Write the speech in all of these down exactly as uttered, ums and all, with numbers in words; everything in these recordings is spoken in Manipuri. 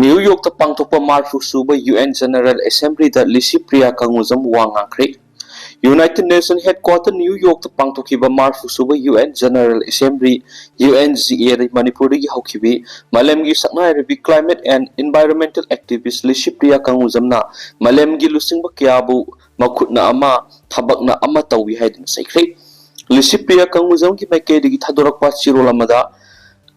ꯅ꯭ꯌꯨ ꯌꯣꯔꯛꯇ ꯄꯥꯡꯊꯣꯛꯄ ꯃꯔꯤꯐꯨ ꯁꯨꯕ ꯌꯨ ꯑꯦꯟ ꯖꯦꯅꯔꯦꯜ ꯑꯦꯁꯦꯝꯕ꯭ꯂꯤꯗ ꯂꯤꯁꯤꯄ꯭ꯔꯤꯌꯥ ꯀꯪꯒꯨꯖꯝ ꯋꯥ ꯉꯥꯡꯈ꯭ꯔꯦ꯫ ꯌꯨꯅꯥꯏꯇꯦꯗ ꯅꯦꯁꯟ ꯍꯦꯗꯀ꯭ꯋꯥꯇꯔ ꯅ꯭ꯌꯨ ꯌꯣꯔꯛꯇ ꯄꯥꯡꯊꯣꯛꯈꯤꯕ ꯃꯔꯤꯐꯨ ꯁꯨꯕ U N general assembly, U N G A, ꯃꯅꯤꯄꯨꯔꯗꯒꯤ ꯍꯧꯈꯤꯕꯤ ꯃꯥꯂꯦꯝꯒꯤ ꯁꯛꯅꯥꯏꯔꯕꯤ climate and environmental activist Licypriya ꯀꯪꯒꯨꯖꯝꯅ ꯃꯥꯂꯦꯝꯒꯤ ꯂꯨꯆꯤꯡꯕ ꯀꯌꯥꯕꯨ ꯃꯈꯨꯠꯅ ꯑꯃ, ꯊꯕꯛꯅ ꯑꯃ ꯇꯧꯏ ꯍꯥꯏꯗꯨꯅ ꯆꯩꯈ꯭ꯔꯦ꯫ ꯂꯤꯁꯤꯄ꯭ꯔꯤꯌꯥ ꯀꯪꯒꯨꯖꯝꯒꯤ ꯃꯥꯏꯀꯩꯗꯒꯤ ꯊꯥꯗꯣꯔꯛꯄ ꯆꯦꯔꯣꯜ ꯑꯃꯗ,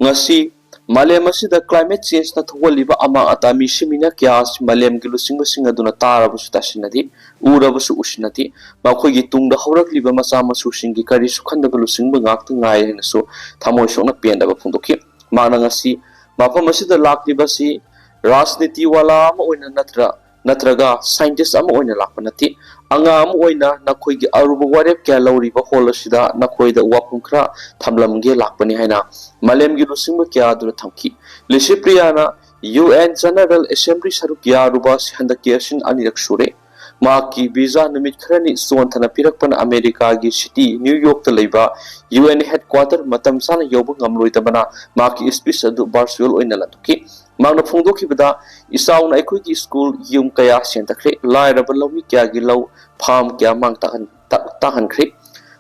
ꯉꯁꯤ ꯃꯥꯂꯦꯝ ꯑꯁꯤꯗ climate changeꯅ ꯊꯣꯛꯍꯜꯂꯤꯕ ꯑꯃꯥꯡ ꯑꯇꯥ ꯃꯤꯁꯤꯃꯤꯅ ꯀꯌꯥ ꯑꯁꯤ ꯃꯥꯂꯦꯝꯒꯤ ꯂꯨꯆꯤꯡꯕꯁꯤꯡ ꯑꯗꯨꯅ ꯇꯥꯔꯕꯁꯨ ꯇꯥꯁꯤꯟꯅꯗꯦ, ꯎꯔꯕꯁꯨ ꯎꯁꯤꯟꯅꯗꯦ꯫ ꯃꯈꯣꯏꯒꯤ ꯇꯨꯡꯗ ꯍꯧꯔꯛꯂꯤꯕ ꯃꯆꯥ ꯃꯁꯨꯁꯤꯡꯒꯤ ꯀꯔꯤꯁꯨ ꯈꯟꯗꯕ ꯂꯨꯆꯤꯡꯕ ꯉꯥꯛꯇ ꯉꯥꯏꯔꯦ ꯍꯥꯏꯅꯁꯨ ꯊꯃꯣꯏ ꯁꯣꯛꯅ ꯄꯦꯟꯗꯕ ꯐꯣꯡꯗꯣꯛꯈꯤ꯫ ꯃꯍꯥꯛꯅ ꯉꯁꯤ ꯃꯐꯝ ꯑꯁꯤꯗ ꯂꯥꯛꯂꯤꯕꯁꯤ ꯔꯥꯖꯅꯤꯇꯤ ꯋꯥꯂꯥ ꯑꯃ ꯑꯣꯏꯅ ꯅꯠꯇ꯭ꯔ-, ꯅꯠꯇ꯭ꯔꯒ scientist ꯑꯃ ꯑꯣꯏꯅ ꯂꯥꯛꯄ ꯅꯠꯇꯦ꯫ ꯑꯉꯥꯡ ꯑꯃ ꯑꯣꯏꯅ ꯅꯈꯣꯏꯒꯤ ꯑꯔꯨꯕ ꯋꯥꯔꯦꯞ ꯀꯌꯥ ꯂꯧꯔꯤꯕ ꯍꯣꯜ ꯑꯁꯤꯗ ꯅꯈꯣꯏꯗ ꯋꯥꯐꯝ ꯈꯔ ꯊꯝꯂꯝꯒꯦ ꯂꯥꯛꯄꯅꯤ ꯍꯥꯏꯅ ꯃꯥꯂꯦꯝꯒꯤ ꯂꯨꯆꯤꯡꯕ ꯀꯌꯥ ꯑꯗꯨꯅ ꯊꯝꯈꯤ꯫ ꯂꯤꯁꯤꯄ꯭ꯔꯤꯌꯥꯅ ꯌꯨ ꯑꯦꯟ ꯖꯦꯅꯔꯦꯜ ꯑꯦꯁꯦꯝꯕ꯭ꯂꯤ ꯁꯔꯨꯛ ꯌꯥꯔꯨꯕ ꯑꯁꯤ ꯍꯟꯗꯛꯀꯤ ꯑꯁꯤꯅ ꯑꯅꯤꯔꯛ ꯁꯨꯔꯦ꯫ ꯃꯍꯥꯛꯀꯤ ꯚꯤꯖꯥ ꯅꯨꯃꯤꯠ ꯈꯔꯅꯤ ꯆꯣꯟꯊꯅ ꯄꯤꯔꯛꯄꯅ ꯑꯃꯦꯔꯤꯀꯥꯒꯤ ꯁꯤꯇꯤ ꯅ꯭ꯌꯨ ꯌꯣꯔꯛꯇ ꯂꯩꯕ ꯌꯨ ꯑꯦꯟ ꯍꯦꯗꯀ꯭ꯋꯥꯇꯔ ꯃꯇꯝ ꯆꯥꯅ ꯌꯧꯕ ꯉꯝꯂꯣꯏꯗꯕꯅ ꯃꯍꯥꯛꯀꯤ ꯁ꯭ꯄꯤꯆ ꯑꯗꯨ ꯚꯔꯆꯨꯑꯦꯜ ꯑꯣꯏꯅ ꯂꯥꯟꯊꯣꯛꯈꯤ꯫ ꯃꯍꯥꯛꯅ ꯐꯣꯡꯗꯣꯛꯈꯤꯕꯗ, "ꯏꯆꯥꯎꯅ ꯑꯩꯈꯣꯏꯒꯤ ꯁ꯭ꯀꯨꯜ, ꯌꯨꯝ ꯀꯌꯥ ꯁꯦꯟꯊꯈ꯭ꯔꯦ, ꯂꯥꯏꯔꯕ ꯂꯧꯃꯤ ꯀꯌꯥꯒꯤ ꯂꯧ, ꯐꯥꯔꯝ ꯀꯌꯥ ꯃꯥꯡ ꯇꯥꯛꯍꯟ-, ꯇꯥꯛ-, ꯇꯥꯛꯍꯟꯈ꯭ꯔꯦ,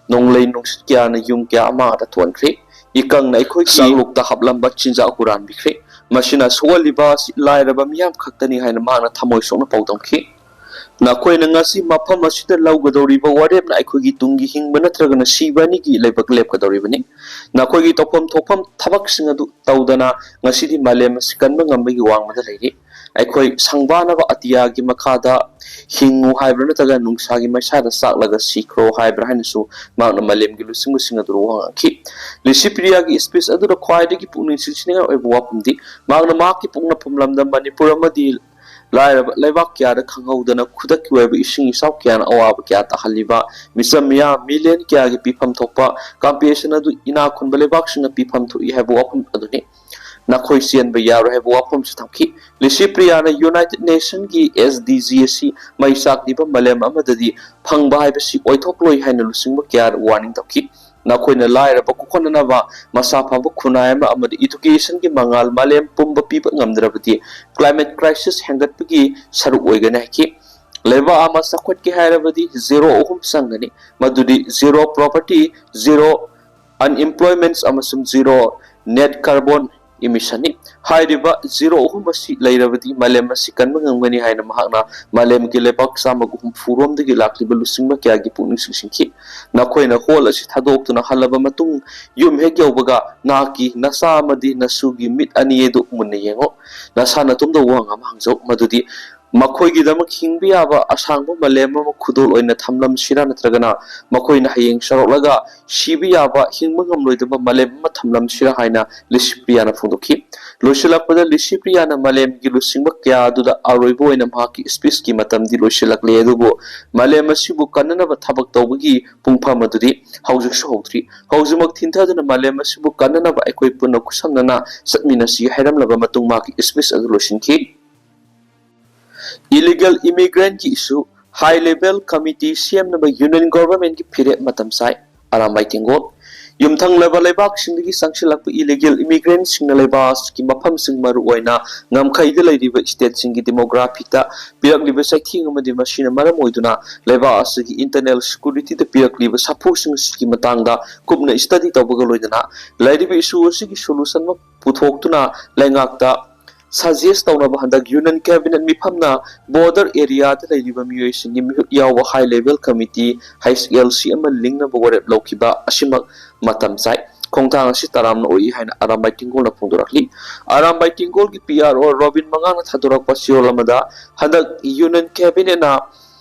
ꯅꯣꯡꯂꯩ ꯅꯨꯡꯁꯤꯠ ꯀꯌꯥꯅ ꯌꯨꯝ ꯀꯌꯥ ꯑꯃꯥꯡ ꯑꯇꯥ ꯊꯣꯛꯍꯟꯈ꯭ꯔꯦ, ꯏꯀꯪꯅ ꯑꯩꯈꯣꯏꯒꯤ ꯆꯥꯛꯂꯨꯛꯇ ꯍꯥꯞꯂꯝꯕ ꯆꯤꯟꯖꯥꯛ ꯍꯨꯔꯥꯟꯕꯤꯈ꯭ꯔꯦ꯫ ꯃꯁꯤꯅ ꯁꯣꯛꯍꯜꯂꯤꯕ ꯑꯁꯤ ꯂꯥꯏꯔꯕ ꯃꯤꯌꯥꯝ ꯈꯛꯇꯅꯤ" ꯍꯥꯏꯅ ꯃꯍꯥꯛꯅ ꯊꯃꯣꯏ ꯁꯣꯛꯅ ꯄꯥꯎꯗꯝꯈꯤ꯫ "ꯅꯈꯣꯏꯅ ꯉꯁꯤ ꯃꯐꯝ ꯑꯁꯤꯗ ꯂꯧꯒꯗꯧꯔꯤꯕ ꯋꯥꯔꯦꯞꯅ ꯑꯩꯈꯣꯏꯒꯤ ꯇꯨꯡꯒꯤ ꯍꯤꯡꯕ ꯅꯠꯇ꯭ꯔꯒꯅ ꯁꯤꯕ ꯑꯅꯤꯒꯤ ꯂꯩꯕꯥꯛ ꯂꯦꯞꯀꯗꯧꯔꯤꯕꯅꯤ꯫ ꯅꯈꯣꯏꯒꯤ ꯇꯧꯐꯝ ꯊꯣꯛꯐꯝ ꯊꯕꯛꯁꯤꯡ ꯑꯗꯨ ꯇꯧꯗꯅ ꯉꯁꯤꯗꯤ ꯃꯥꯂꯦꯝ ꯑꯁꯤ ꯀꯟꯕ ꯉꯝꯕꯒꯤ ꯋꯥꯡꯃꯗ ꯂꯩꯔꯤ꯫ ꯑꯩꯈꯣꯏ ꯁꯪꯕꯥꯅꯕ ꯑꯇꯤꯌꯥꯒꯤ ꯃꯈꯥꯗ ꯍꯤꯡꯉꯨ ꯍꯥꯏꯕ꯭ꯔꯥ ꯅꯠꯇ꯭ꯔꯒ ꯅꯨꯡꯁꯥꯒꯤ ꯃꯩꯁꯥꯗ ꯆꯥꯛꯂꯒ ꯁꯤꯈ꯭ꯔꯣ ꯍꯥꯏꯕ꯭ꯔꯥ?" ꯍꯥꯏꯅꯁꯨ ꯃꯍꯥꯛꯅ ꯃꯥꯂꯦꯝꯒꯤ ꯂꯨꯆꯤꯡꯕꯁꯤꯡ ꯑꯗꯨ ꯋꯥ ꯉꯥꯡꯈꯤ꯫ ꯂꯤꯁꯤꯄ꯭ꯔꯤꯌꯥꯒꯤ ꯁ꯭ꯄꯤꯆ ꯑꯗꯨꯗ ꯈ꯭ꯋꯥꯏꯗꯒꯤ ꯄꯨꯛꯅꯤꯡ ꯆꯤꯡꯁꯤꯟꯅꯤꯡꯉꯥꯏ ꯑꯣꯏꯕ ꯋꯥꯐꯝꯗꯤ ꯃꯍꯥꯛꯅ ꯃꯍꯥꯛꯀꯤ ꯄꯣꯛꯅꯐꯝ ꯂꯝꯗꯝ ꯃꯅꯤꯄꯨꯔ ꯑꯃꯗꯤ ꯂꯥꯏꯔꯕ ꯂꯩꯕꯥꯛ ꯀꯌꯥꯗ ꯈꯪꯍꯧꯗꯅ ꯈꯨꯗꯛꯀꯤ ꯑꯣꯏꯕ ꯏꯁꯤꯡ ꯏꯆꯥꯎ ꯀꯌꯥꯅ ꯑꯋꯥꯕ ꯀꯌꯥ ꯇꯥꯍꯜꯂꯤꯕ ꯃꯤꯆꯝ ꯃꯤꯌꯥꯝ ꯃꯤꯂꯤꯌꯟ ꯀꯌꯥꯒꯤ ꯄꯤꯐꯝ ꯊꯣꯛꯄ ꯀꯝꯄꯦꯟꯁꯦꯁꯟ ꯑꯗꯨ ꯏꯅꯥꯛ ꯈꯨꯟꯕ ꯂꯩꯕꯥꯛꯁꯤꯡꯅ ꯄꯤꯐꯝ ꯊꯣꯛꯏ ꯍꯥꯏꯕ ꯋꯥꯐꯝ ꯑꯗꯨꯅꯤ꯫ ꯅꯈꯣꯏ ꯆꯦꯟꯕ ꯌꯥꯔꯣꯏ ꯍꯥꯏꯕ ꯋꯥꯐꯝꯁꯨ ꯊꯝꯈꯤ꯫ ꯂꯤꯁꯤꯄ꯭ꯔꯤꯌꯥꯅ ꯌꯨꯅꯥꯏꯇꯦꯗ ꯅꯦꯁꯟꯒꯤ ꯑꯦꯁ ꯗꯤ ꯖꯤ ꯑꯁꯤ ꯃꯩ ꯆꯥꯛꯂꯤꯕ ꯃꯥꯂꯦꯝ ꯑꯃꯗꯗꯤ ꯐꯪꯕ ꯍꯥꯏꯕꯁꯤ ꯑꯣꯏꯊꯣꯛꯂꯣꯏ ꯍꯥꯏꯅ ꯂꯨꯆꯤꯡꯕ ꯀꯌꯥꯗ ꯋꯥꯔꯅꯤꯡ ꯇꯧꯈꯤ꯫ ꯅꯈꯣꯏꯅ ꯂꯥꯏꯔꯕ ꯀꯣꯛꯍꯟꯅꯅꯕ ꯃꯁꯥ ꯐꯕ ꯈꯨꯟꯅꯥꯏ ꯑꯃ ꯑꯃꯗꯤ education ꯒꯤ ꯃꯉꯥꯜ ꯃꯥꯂꯦꯝ ꯄꯨꯝꯕ ꯄꯤꯕ ꯉꯝꯗ꯭ꯔꯕꯗꯤ climate crisis ꯍꯦꯟꯒꯠꯄꯒꯤ ꯁꯔꯨꯛ ꯑꯣꯏꯒꯅꯤ ꯍꯥꯏꯈꯤ꯫ ꯂꯩꯕꯥꯛ ꯑꯃ ꯆꯥꯎꯈꯠꯀꯦ ꯍꯥꯏꯔꯕꯗꯤ zero ꯑꯍꯨꯝ ꯆꯪꯒꯅꯤ, ꯃꯗꯨꯗꯤ zero poverty, zero unemployment ꯑꯃꯁꯨꯡ zero net carbon emission ꯅꯤ꯫ ꯍꯥꯏꯔꯤꯕ zero ꯑꯍꯨꯝ ꯑꯁꯤ ꯂꯩꯔꯕꯗꯤ ꯃꯥꯂꯦꯝ ꯑꯁꯤ ꯀꯟꯕ ꯉꯝꯒꯅꯤ ꯍꯥꯏꯅ ꯃꯍꯥꯛꯅ ꯃꯥꯂꯦꯝꯒꯤ ꯂꯩꯕꯥꯛ ꯆꯥꯝꯃꯒ ꯍꯨꯝꯐꯨ ꯔꯣꯝꯗꯒꯤ ꯂꯥꯛꯂꯤꯕ ꯂꯨꯆꯤꯡꯕ ꯀꯌꯥꯒꯤ ꯄꯨꯛꯅꯤꯡ ꯆꯤꯡꯁꯤꯟꯈꯤ꯫ ꯅꯈꯣꯏꯅ ꯍꯣꯜ ꯑꯁꯤ ꯊꯥꯗꯣꯛꯇꯨꯅ ꯍꯜꯂꯕ ꯃꯇꯨꯡ, ꯌꯨꯝ ꯍꯦꯛ ꯌꯧꯕꯒ ꯅꯍꯥꯛꯀꯤ ꯅꯆꯥ ꯑꯃꯗꯤ ꯅꯁꯨꯒꯤ ꯃꯤꯠ ꯑꯅꯤ ꯑꯗꯨ ꯃꯨꯟꯅ ꯌꯦꯡꯉꯨ꯫ ꯅꯁꯥ ꯅꯇꯣꯝꯗ ꯋꯥꯍꯪ ꯑꯃ ꯍꯪꯖꯧ, ꯃꯗꯨꯗꯤ ꯃꯈꯣꯏꯒꯤꯗꯃꯛ ꯍꯤꯡꯕ ꯌꯥꯕ ꯑꯁꯥꯡꯕ ꯃꯥꯂꯦꯝ ꯑꯃ ꯈꯨꯗꯣꯜ ꯑꯣꯏꯅ ꯊꯝꯂꯝꯁꯤꯔꯥ, ꯅꯠꯇ꯭ꯔꯒꯅ ꯃꯈꯣꯏꯅ ꯍꯌꯦꯡ ꯆꯥꯎꯔꯛꯂꯒ ꯁꯤꯕ ꯌꯥꯕ, ꯍꯤꯡꯕ ꯉꯝꯂꯣꯏꯗꯕ ꯃꯥꯂꯦꯝ ꯑꯃ ꯊꯝꯂꯝꯁꯤꯔꯥ ꯍꯥꯏꯅ ꯂꯤꯁꯤꯄ꯭ꯔꯤꯌꯥꯅ ꯐꯣꯡꯗꯣꯛꯈꯤ꯫ ꯂꯣꯏꯁꯤꯜꯂꯛꯄꯗ ꯂꯤꯁꯤꯄ꯭ꯔꯤꯌꯥꯅ ꯃꯥꯂꯦꯝꯒꯤ ꯂꯨꯆꯤꯡꯕ ꯀꯌꯥ ꯑꯗꯨꯗ ꯑꯔꯣꯏꯕ ꯑꯣꯏꯅ ꯃꯍꯥꯛꯀꯤ speech ꯀꯤ ꯃꯇꯝꯗꯤ ꯂꯣꯏꯁꯤꯜꯂꯛꯂꯦ, ꯑꯗꯨꯕꯨ ꯃꯥꯂꯦꯝ ꯑꯁꯤꯕꯨ ꯀꯟꯅꯅꯕ ꯊꯕꯛ ꯇꯧꯕꯒꯤ ꯄꯨꯡꯐꯝ ꯑꯗꯨꯗꯤ ꯍꯧꯖꯤꯛꯁꯨ ꯍꯧꯗ꯭ꯔꯤ꯫ ꯍꯧꯖꯤꯛꯃꯛ ꯊꯤꯟꯊꯗꯨꯅ ꯃꯥꯂꯦꯝ ꯑꯁꯤꯕꯨ ꯀꯟꯅꯅꯕ ꯑꯩꯈꯣꯏ ꯄꯨꯟꯅ ꯈꯨꯠꯁꯝꯅꯅ ꯆꯠꯃꯤꯟꯅꯁꯤ ꯍꯥꯏꯔꯝꯂꯕ ꯃꯇꯨꯡ ꯃꯍꯥꯛꯀꯤ speech ꯑꯗꯨ ꯂꯣꯏꯁꯤꯟꯈꯤ꯫ Illegal immigrant ꯀꯤ issue, high level committee ꯁꯦꯝꯅꯕ Union Government ꯀꯤ ꯐꯤꯔꯦꯞ ꯃꯇꯝ ꯆꯥꯏ꯫ ꯑꯔꯥꯝꯕꯥꯏ ꯇꯦꯡꯒꯣꯜ꯫ ꯌꯨꯝꯊꯪꯅꯕ ꯂꯩꯕꯥꯛꯁꯤꯡꯗꯒꯤ ꯆꯪꯁꯤꯜꯂꯛꯄ illegal immigrant ꯁꯤꯡꯅ ꯂꯩꯕꯥꯛ ꯑꯁꯤꯒꯤ ꯃꯐꯝꯁꯤꯡ, ꯃꯔꯨꯑꯣꯏꯅ ꯉꯝꯈꯩꯗ ꯂꯩꯔꯤꯕ state ꯁꯤꯡꯒꯤ demography ꯗ ꯄꯤꯔꯛꯂꯤꯕ ꯆꯩꯊꯦꯡ ꯑꯃꯗꯤ ꯃꯁꯤꯅ ꯃꯔꯝ ꯑꯣꯏꯗꯨꯅ ꯂꯩꯕꯥꯛ ꯑꯁꯤꯒꯤ internal security ꯗ ꯄꯤꯔꯛꯂꯤꯕ ꯁꯥꯐꯨꯁꯤꯡ ꯑꯁꯤꯒꯤ ꯃꯇꯥꯡꯗ ꯀꯨꯞꯅ study ꯇꯧꯕꯒ ꯂꯣꯏꯅꯅ ꯂꯩꯔꯤꯕ issue ꯑꯁꯤꯒꯤ solution ꯑꯃ ꯄꯨꯊꯣꯛꯇꯨꯅ ꯂꯩꯉꯥꯛꯇ suggest ꯇꯧꯅꯕ ꯍꯟꯗꯛ Union Cabinet ꯃꯤꯐꯝꯅ border area ꯗ ꯂꯩꯔꯤꯕ ꯃꯤꯑꯣꯏꯁꯤꯡꯒꯤ ꯃꯤꯍꯨꯠ ꯌꯥꯎꯕ high level committee, H L C ꯑꯃ ꯂꯤꯡꯅꯕ ꯋꯥꯔꯦꯞ ꯂꯧꯈꯤꯕ ꯑꯁꯤꯃꯛ ꯃꯇꯝ ꯆꯥꯏ꯫ ꯈꯣꯡꯊꯥꯡ ꯑꯁꯤ ꯇꯔꯥꯝꯅ ꯑꯣꯏ ꯍꯥꯏꯅ ꯑꯔꯥꯝꯕꯥꯏ ꯇꯦꯡꯒꯣꯜꯅ ꯐꯣꯡꯗꯣꯔꯛꯂꯤ꯫ ꯑꯔꯥꯝꯕꯥꯏ ꯇꯦꯡꯒꯣꯜꯒꯤ P R O ꯔꯣꯕꯤꯟ ꯃꯉꯥꯡꯅ ꯊꯥꯗꯣꯔꯛꯄ ꯆꯦꯔꯣꯜ ꯑꯃꯗ, ꯍꯟꯗꯛ Union Cabinet ꯅ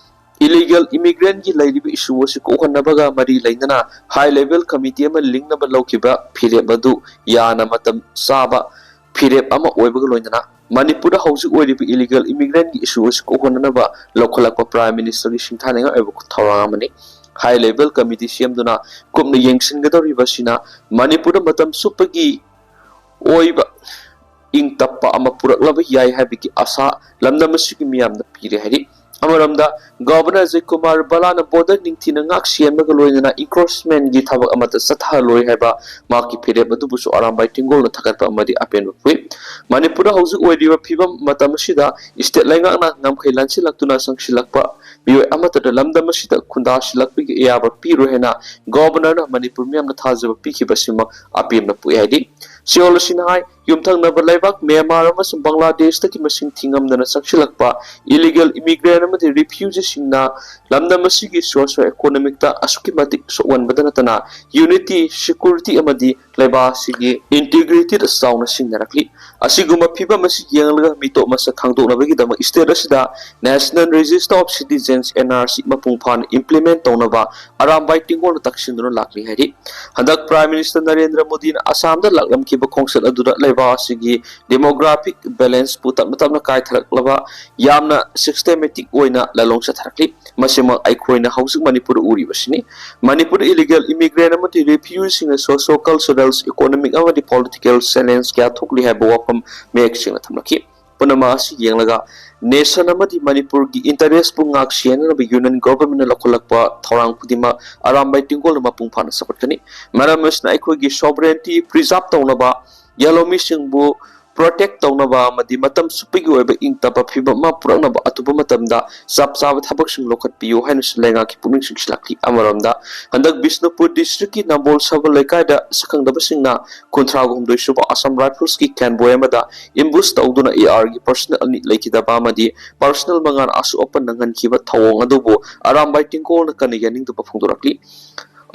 illegal immigrant ꯀꯤ ꯂꯩꯔꯤꯕ issue ꯑꯁꯤ ꯀꯣꯛꯍꯟꯅꯕꯒ ꯃꯔꯤ ꯂꯩꯅꯅ high level committee ꯑꯃ ꯂꯤꯡꯅꯕ ꯂꯧꯈꯤꯕ ꯐꯤꯔꯦꯞ ꯑꯗꯨ ꯌꯥꯅ ꯃꯇꯝ ꯆꯥꯕ ꯐꯤꯔꯦꯞ ꯑꯃ ꯑꯣꯏꯕꯒ ꯂꯣꯏꯅꯅ ꯃꯅꯤꯄꯨꯔꯗ ꯍꯧꯖꯤꯛ ꯑꯣꯏꯔꯤꯕ illegal immigrant ꯀꯤ issue ꯑꯁꯤ ꯀꯣꯛꯍꯟꯅꯅꯕ ꯂꯧꯈꯠꯂꯛꯄ Prime Minister ꯒꯤ ꯁꯤꯡꯊꯥꯅꯤꯡꯉꯥꯏ ꯑꯣꯏꯕ ꯊꯧꯔꯥꯡ ꯑꯃꯅꯤ꯫ High level committee ꯁꯦꯝꯗꯨꯅ ꯀꯨꯞꯅ ꯌꯦꯡꯁꯤꯟꯒꯗꯧꯔꯤꯕꯁꯤꯅ ꯃꯅꯤꯄꯨꯔꯗ ꯃꯇꯝ ꯆꯨꯞꯄꯒꯤ ꯑꯣꯏꯕ ꯏꯪ ꯇꯞꯄ ꯑꯃ ꯄꯨꯔꯛꯂꯕ ꯌꯥꯏ ꯍꯥꯏꯕꯒꯤ ꯑꯥꯁꯥ ꯂꯝꯗꯝ ꯑꯁꯤꯒꯤ ꯃꯤꯌꯥꯝꯅ ꯄꯤꯔꯦ ꯍꯥꯏꯔꯤ꯫ ꯑꯃꯔꯣꯝꯗ, ꯒꯕꯔꯅꯔ ꯑꯖꯌ ꯀꯨꯃꯥꯔ ꯚꯜꯂꯥꯅ ꯕꯣꯔꯗꯔ ꯅꯤꯡꯊꯤꯅ ꯉꯥꯛ ꯁꯦꯟꯕꯒ ꯂꯣꯏꯅꯅ ꯏꯟꯀ꯭ꯔꯣꯆꯃꯦꯟꯒꯤ ꯊꯕꯛ ꯑꯃꯠꯇ ꯆꯠꯊꯍꯜꯂꯣꯏ ꯍꯥꯏꯕ ꯃꯍꯥꯛꯀꯤ ꯐꯤꯔꯦꯞ ꯑꯗꯨꯕꯨꯁꯨ ꯑꯔꯥꯝꯕꯥꯏ ꯇꯦꯡꯒꯣꯜꯅ ꯊꯥꯒꯠꯄ ꯑꯃꯗꯤ ꯑꯄꯦꯟꯕ ꯄꯣꯛꯏ꯫ ꯃꯅꯤꯄꯨꯔꯗ ꯍꯧꯖꯤꯛ ꯑꯣꯏꯔꯤꯕ ꯐꯤꯕꯝ ꯃꯇꯝ ꯑꯁꯤꯗ ꯁ꯭ꯇꯦꯠ ꯂꯩꯉꯥꯛꯅ ꯉꯝꯈꯩ ꯂꯥꯟꯁꯤꯜꯂꯛꯇꯨꯅ ꯆꯪꯁꯤꯜꯂꯛꯄ ꯃꯤꯑꯣꯏ ꯑꯃꯠꯇꯗ ꯂꯝꯗꯝ ꯑꯁꯤꯗ ꯈꯨꯟꯗꯥꯁꯤꯜꯂꯛꯄꯒꯤ ꯑꯌꯥꯕ ꯄꯤꯔꯣꯏ ꯍꯥꯏꯅ ꯒꯕꯔꯅꯔꯅ ꯃꯅꯤꯄꯨꯔ ꯃꯤꯌꯥꯝꯅ ꯊꯥꯖꯕ ꯄꯤꯈꯤꯕ ꯑꯁꯤꯃꯛ ꯑꯄꯦꯟꯕ ꯄꯣꯛꯏ ꯍꯥꯏꯔꯤ꯫ ꯁꯤꯑꯣꯜ ꯑꯁꯤꯅ ꯍꯥꯏ, ꯌꯨꯝꯊꯪꯅꯕ ꯂꯩꯕꯥꯛ ꯃ꯭ꯌꯥꯟꯃꯥꯔ ꯑꯃꯁꯨꯡ ꯕꯪꯒ꯭ꯂꯥꯗꯦꯁꯇꯒꯤ ꯃꯁꯤꯡ ꯊꯤꯉꯝꯗꯅ ꯆꯪꯁꯤꯜꯂꯛꯄ ꯏꯂꯤꯒꯦꯜ ꯏꯃꯤꯒ꯭ꯔꯦꯟ ꯑꯃꯗꯤ ꯔꯤꯐ꯭ꯌꯨꯖꯤꯁꯤꯡꯅ ꯂꯝꯗꯝ ꯑꯁꯤꯒꯤ ꯁꯣꯁꯤꯑꯣ ꯏꯀꯣꯅꯣꯃꯤꯛꯇ ꯑꯁꯨꯛꯀꯤ ꯃꯇꯤꯛ ꯁꯣꯛꯍꯟꯕꯗ ꯅꯠꯇꯅ ꯌꯨꯅꯤꯇꯤ, ꯁꯦꯀ꯭ꯌꯨꯔꯤꯇꯤ ꯑꯃꯗꯤ ꯂꯩꯕꯥꯛ ꯑꯁꯤꯒꯤ ꯏꯟꯇꯤꯒ꯭ꯔꯤꯇꯤꯗ ꯆꯥꯎꯅ ꯁꯤꯡꯅꯔꯛꯂꯤ꯫ ꯑꯁꯤꯒꯨꯝꯕ ꯐꯤꯕꯝ ꯑꯁꯤ ꯌꯦꯡꯂꯒ ꯃꯤꯇꯣꯞ ꯃꯁꯛ ꯈꯪꯗꯣꯛꯅꯕꯒꯤꯗꯃꯛ ꯁ꯭ꯇꯦꯠ ꯑꯁꯤꯗ National Register of Citizens, N R C, ꯃꯄꯨꯡ ꯐꯥꯅ ꯏꯝꯄ꯭ꯂꯤꯃꯦꯟ ꯇꯧꯅꯕ ꯑꯔꯥꯝꯕꯥꯏ ꯇꯦꯡꯒꯣꯜꯅ ꯇꯛꯁꯤꯟꯗꯨꯅ ꯂꯥꯛꯂꯤ ꯍꯥꯏꯔꯤ꯫ ꯍꯟꯗꯛ ꯄ꯭ꯔꯥꯏꯝ ꯃꯤꯅꯤꯁꯇꯔ ꯅꯔꯦꯟꯗ꯭ꯔ ꯃꯣꯗꯤꯅ ꯑꯁꯥꯝꯗ ꯂꯥꯛꯂꯝꯈꯤꯕ ꯈꯣꯡꯆꯠ ꯑꯗꯨꯗ ꯂꯩꯕꯥꯛ ꯑꯁꯤꯒꯤ ꯗꯦꯃꯣꯒ꯭ꯔꯥꯐꯤꯛ ꯕꯦꯂꯦꯟꯁꯄꯨ ꯇꯞꯅ ꯇꯞꯅ ꯀꯥꯏꯊꯔꯛꯂꯕ ꯌꯥꯝꯅ ꯁꯤꯁꯇꯦꯃꯦꯇꯤꯛ ꯑꯣꯏꯅ ꯂꯥꯂꯣꯡ ꯆꯠꯊꯔꯛꯂꯤ꯫ ꯃꯁꯤꯃꯛ ꯑꯩꯈꯣꯏꯅ ꯍꯧꯖꯤꯛ ꯃꯅꯤꯄꯨꯔꯗ ꯎꯔꯤꯕꯁꯤꯅꯤ꯫ ꯃꯅꯤꯄꯨꯔꯗ ꯏꯂꯤꯒꯦꯜ ꯏꯃꯤꯒ꯭ꯔꯦꯟ ꯑꯃꯗꯤ ꯔꯤꯐ꯭ꯌꯨꯖꯤꯁꯤꯡꯅ ꯁꯣꯁꯤꯑꯣ ꯀꯜꯆꯔꯦꯜ, ꯏꯀꯣꯅꯣꯃꯤꯛ ꯑꯃꯗꯤ ꯄꯣꯂꯤꯇꯤꯀꯦꯜ ꯆꯦꯂꯦꯟꯖ ꯀꯌꯥ ꯊꯣꯛꯂꯤ ꯍꯥꯏꯕ ꯋꯥꯐꯝ ꯃꯌꯦꯛ ꯁꯦꯡꯅ ꯊꯝꯂꯛꯈꯤ꯫ ꯄꯨꯝꯅꯃꯛ ꯑꯁꯤ ꯌꯦꯡꯂꯒ ꯅꯦꯁꯟ ꯑꯃꯗꯤ ꯃꯅꯤꯄꯨꯔꯒꯤ ꯏꯟꯇꯔꯦꯁꯄꯨ ꯉꯥꯛ ꯁꯦꯟꯅꯅꯕ ꯌꯨꯅꯤꯌꯟ ꯒꯣꯚꯔꯟꯃꯦꯟꯠꯅ ꯂꯧꯈꯠꯂꯛꯄ ꯊꯧꯔꯥꯡ ꯈꯨꯗꯤꯡꯃꯛ ꯑꯔꯥꯝꯕꯥꯏ ꯇꯦꯡꯒꯣꯜꯅ ꯃꯄꯨꯡ ꯐꯥꯅ ꯁꯧꯒꯠꯀꯅꯤ꯫ ꯃꯔꯝ ꯑꯁꯤꯅ ꯑꯩꯈꯣꯏꯒꯤ ꯁꯣꯚꯔꯦꯟꯇꯤ ꯄ꯭ꯔꯤꯖꯥꯔꯚ ꯇꯧꯅꯕ, ꯌꯦꯜꯍꯧꯃꯤꯁꯤꯡꯕꯨ ꯄ꯭ꯔꯣꯇꯦꯛ ꯇꯧꯅꯕ ꯑꯃꯗꯤ ꯃꯇꯝ ꯆꯨꯞꯄꯒꯤ ꯑꯣꯏꯕ ꯏꯪ ꯇꯞꯄ ꯐꯤꯕꯝ ꯑꯃ ꯄꯨꯔꯛꯅꯕ ꯑꯊꯨꯕ ꯃꯇꯝꯗ ꯆꯞ ꯆꯥꯕ ꯊꯕꯛꯁꯤꯡ ꯂꯧꯈꯠꯄꯤꯌꯨ ꯍꯥꯏꯅꯁꯨ ꯂꯩꯉꯥꯛꯀꯤ ꯄꯨꯛꯅꯤꯡ ꯆꯤꯡꯁꯤꯜꯂꯛꯂꯤ꯫ ꯑꯃꯔꯣꯝꯗ, ꯍꯟꯗꯛ ꯕꯤꯁꯅꯨꯄꯨꯔ ꯗꯤꯁꯇ꯭ꯔꯤꯛꯀꯤ ꯅꯝꯕꯣꯜ ꯁꯕꯜ ꯂꯩꯀꯥꯏꯗ ꯁꯛꯈꯪꯗꯕꯁꯤꯡꯅ ꯀꯨꯟꯊ꯭ꯔꯥ ꯍꯨꯝꯗꯣꯏ ꯁꯨꯕ ꯑꯁꯥꯝ ꯔꯥꯏꯐꯜꯁꯀꯤ ꯀꯦꯟꯕꯣꯏ ꯑꯃꯗ ꯑꯦꯝꯕꯨꯁ ꯇꯧꯗꯨꯅ ꯑꯦ ꯑꯥꯔꯒꯤ ꯄꯔꯁꯅꯦꯜ ꯑꯅꯤ ꯂꯩꯈꯤꯗꯕ ꯑꯃꯗꯤ ꯄꯔꯁꯅꯦꯜ ꯃꯉꯥꯅ ꯑꯁꯣꯛ ꯑꯄꯟ ꯅꯪꯍꯟꯈꯤꯕ ꯊꯧꯑꯣꯡ ꯑꯗꯨꯕꯨ ꯑꯔꯥꯝꯕꯥꯏ ꯇꯦꯡꯒꯣꯜꯅ ꯀꯟꯅ ꯌꯥꯅꯤꯡꯗꯕ ꯐꯣꯡꯗꯣꯔꯛꯂꯤ꯫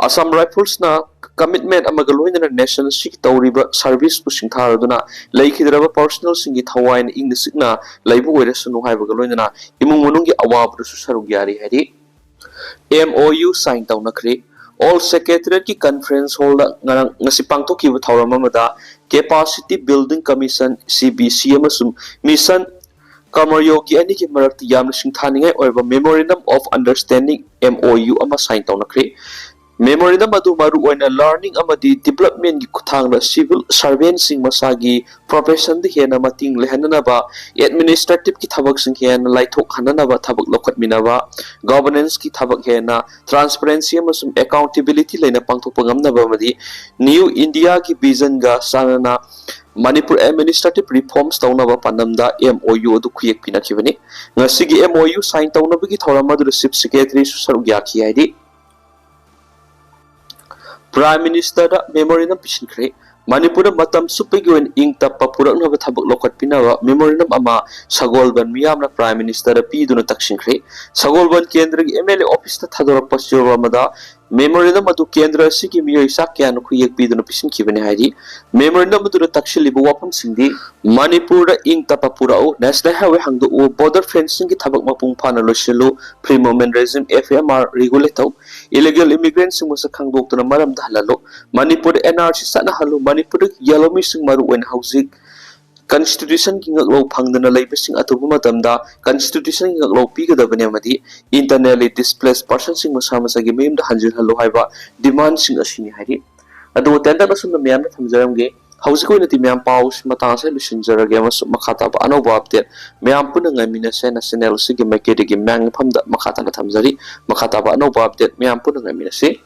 ꯑꯁꯥꯝ ꯔꯥꯏꯐꯜꯁꯅ ꯀꯃꯤꯠꯃꯦꯟ ꯑꯃꯒ ꯂꯣꯏꯅꯅ ꯅꯦꯁꯟ ꯑꯁꯤꯒꯤ ꯇꯧꯔꯤꯕ ꯁꯔꯚꯤꯁꯄꯨ ꯁꯤꯡꯊꯥꯔꯗꯨꯅ ꯂꯩꯈꯤꯗ꯭ꯔꯕ ꯄꯔꯁꯅꯦꯜꯁꯤꯡꯒꯤ ꯊꯋꯥꯏꯅ ꯏꯪꯅ ꯆꯤꯛꯅ ꯂꯩꯕ ꯑꯣꯏꯔꯁꯅꯨ ꯍꯥꯏꯕꯒ ꯂꯣꯏꯅꯅ ꯏꯃꯨꯡ ꯃꯅꯨꯡꯒꯤ ꯑꯋꯥꯕꯗꯁꯨ ꯁꯔꯨꯛ ꯌꯥꯔꯤ ꯍꯥꯏꯔꯤ꯫ M O U sign ꯇꯧꯅꯈ꯭ꯔꯦ꯫ All ꯁꯦꯀ꯭ꯔꯦꯇꯔꯤꯌꯦꯠꯀꯤ conference ꯍꯣꯜꯗ ꯉꯔꯥꯡ, ꯉꯁꯤ ꯄꯥꯡꯊꯣꯛꯈꯤꯕ ꯊꯧꯔꯝ ꯑꯃꯗ capacity building commission, C B C, ꯑꯃꯁꯨꯡ ꯃꯤꯁꯟ ꯀꯔꯃꯌꯣꯒꯤ ꯑꯅꯤꯒꯤ ꯃꯔꯛꯇ ꯌꯥꯝꯅ ꯁꯤꯡꯊꯥꯅꯤꯡꯉꯥꯏ ꯑꯣꯏꯕ Memorandum of Understanding, M O U, ꯑꯃ ꯁꯥꯏꯟ ꯇꯧꯅꯈ꯭ꯔꯦ꯫ Memorandum ꯑꯗꯨ ꯃꯔꯨꯑꯣꯏꯅ learning ꯑꯃꯗꯤ developmentꯀꯤ ꯈꯨꯠꯊꯥꯡꯗ civil servantꯁꯤꯡ ꯃꯁꯥꯒꯤ professionꯗ ꯍꯦꯟꯅ ꯃꯇꯤꯡ ꯂꯩꯍꯟꯅꯅꯕ, administrativeꯀꯤ ꯊꯕꯛꯁꯤꯡ ꯍꯦꯟꯅ ꯂꯥꯏꯊꯣꯛꯍꯟꯅꯅꯕ ꯊꯕꯛ ꯂꯧꯈꯠꯃꯤꯟꯅꯕ, governanceꯀꯤ ꯊꯕꯛ ꯍꯦꯟꯅ transparency ꯑꯃꯁꯨꯡ accountability ꯂꯩꯅ ꯄꯥꯡꯊꯣꯛꯄ ꯉꯝꯅꯕ ꯑꯃꯗꯤ New Indiaꯒꯤ visionꯒ ꯆꯥꯟꯅꯅ ꯃꯅꯤꯄꯨꯔ administrative reforms ꯇꯧꯅꯕ ꯄꯥꯟꯗꯝꯗ MOU ꯑꯗꯨ ꯈꯨꯌꯦꯛ ꯄꯤꯅꯈꯤꯕꯅꯤ꯫ ꯉꯁꯤꯒꯤ MOU sign ꯇꯧꯅꯕꯒꯤ ꯊꯧꯔꯝ ꯑꯗꯨꯗ Chief Secretaryꯁꯨ ꯁꯔꯨꯛ ꯌꯥꯈꯤ ꯍꯥꯏꯔꯤ꯫ Prime Ministerꯗ memorandum ꯄꯤꯁꯤꯟꯈ꯭ꯔꯦ꯫ ꯃꯅꯤꯄꯨꯔꯗ ꯃꯇꯝ ꯆꯨꯞꯄꯒꯤ ꯑꯣꯏꯅ ꯏꯪ ꯇꯞꯄ ꯄꯨꯔꯛꯅꯕ ꯊꯕꯛ ꯂꯧꯈꯠꯄꯤꯅꯕ memorandum ꯑꯃ ꯁꯒꯣꯜꯕꯟ ꯃꯤꯌꯥꯝꯅ Prime Ministerꯗ ꯄꯤꯗꯨꯅ ꯇꯛꯁꯤꯟꯈ꯭ꯔꯦ꯫ ꯁꯒꯣꯜꯕꯟ ꯀꯦꯟꯗ꯭ꯔꯒꯤ MLA officeꯇ ꯊꯥꯗꯣꯔꯛꯄ ꯆꯦꯔꯣꯜ ꯑꯃꯗ memorandum ꯑꯗꯨ ꯀꯦꯟꯗ꯭ꯔ ꯑꯁꯤꯒꯤ ꯃꯤꯑꯣꯏ ꯆꯥ ꯀꯌꯥꯅ ꯈꯨꯌꯦꯛ ꯄꯤꯗꯨꯅ ꯄꯤꯁꯤꯟꯈꯤꯕꯅꯤ ꯍꯥꯏꯔꯤ꯫ Memorandum ꯑꯗꯨꯗ ꯇꯛꯁꯤꯜꯂꯤꯕ ꯋꯥꯐꯝꯁꯤꯡꯗꯤ: ꯃꯅꯤꯄꯨꯔꯗ ꯏꯪ ꯇꯞꯄ ꯄꯨꯔꯛꯎ, National Highway ꯍꯥꯡꯗꯣꯛꯎ, border fencingꯒꯤ ꯊꯕꯛ ꯃꯄꯨꯡ ꯐꯥꯅ ꯂꯣꯏꯁꯤꯜꯂꯨ, free movement regime, FMR regulate ꯇꯧ, illegal immigrantꯁꯤꯡ ꯃꯁꯛ ꯈꯪꯗꯣꯛꯇꯨꯅ ꯃꯔꯝꯗ ꯍꯜꯍꯜꯂꯨ, ꯃꯅꯤꯄꯨꯔꯗ NRC ꯆꯠꯅꯍꯜꯂꯨ, ꯃꯅꯤꯄꯨꯔꯗ ꯌꯦꯜꯍꯧꯃꯤꯁꯤꯡ ꯃꯔꯨꯑꯣꯏꯅ ꯍꯧꯖꯤꯛ constitutionꯒꯤ ꯉꯥꯛꯂꯧ ꯐꯪꯗꯅ ꯂꯩꯕꯁꯤꯡ ꯑꯊꯨꯕ ꯃꯇꯝꯗ constitutionꯒꯤ ꯉꯥꯛꯂꯧ ꯄꯤꯒꯗꯕꯅꯤ ꯑꯃꯗꯤ internally displaced personꯁꯤꯡ ꯃꯁꯥ ꯃꯁꯥꯒꯤ ꯃꯌꯨꯝꯗ ꯍꯟꯖꯤꯜꯍꯜꯂꯨ ꯍꯥꯏꯕ demandꯁꯤꯡ ꯑꯁꯤꯅꯤ ꯍꯥꯏꯔꯤ꯫ ꯑꯗꯨꯕꯨ ꯇꯦꯟꯇꯛꯅ ꯁꯨꯝꯅ ꯃꯌꯥꯝꯗ ꯊꯝꯖꯔꯝꯒꯦ꯫ ꯍꯧꯖꯤꯛ ꯑꯣꯏꯅꯗꯤ ꯃꯌꯥꯝ ꯄꯥꯎꯁꯤ ꯃꯇꯥꯡ ꯑꯁꯤꯗ ꯂꯣꯏꯁꯤꯟꯖꯔꯒꯦ ꯑꯃꯁꯨꯡ ꯃꯈꯥ ꯇꯥꯕ ꯑꯅꯧꯕ update ꯃꯌꯥꯝ ꯄꯨꯟꯅ ꯉꯥꯏꯃꯤꯟꯅꯁꯦ ꯍꯥꯏꯅ channel ꯑꯁꯤꯒꯤ ꯃꯥꯏꯀꯩꯗꯒꯤ ꯃꯌꯥꯝꯒꯤ ꯃꯐꯝꯗ ꯃꯈꯥ ꯇꯥꯅ ꯊꯝꯖꯔꯤ꯫ ꯃꯈꯥ ꯇꯥꯕ ꯑꯅꯧꯕ update ꯃꯌꯥꯝ ꯄꯨꯟꯅ ꯉꯥꯏꯃꯤꯟꯅꯁꯤ꯫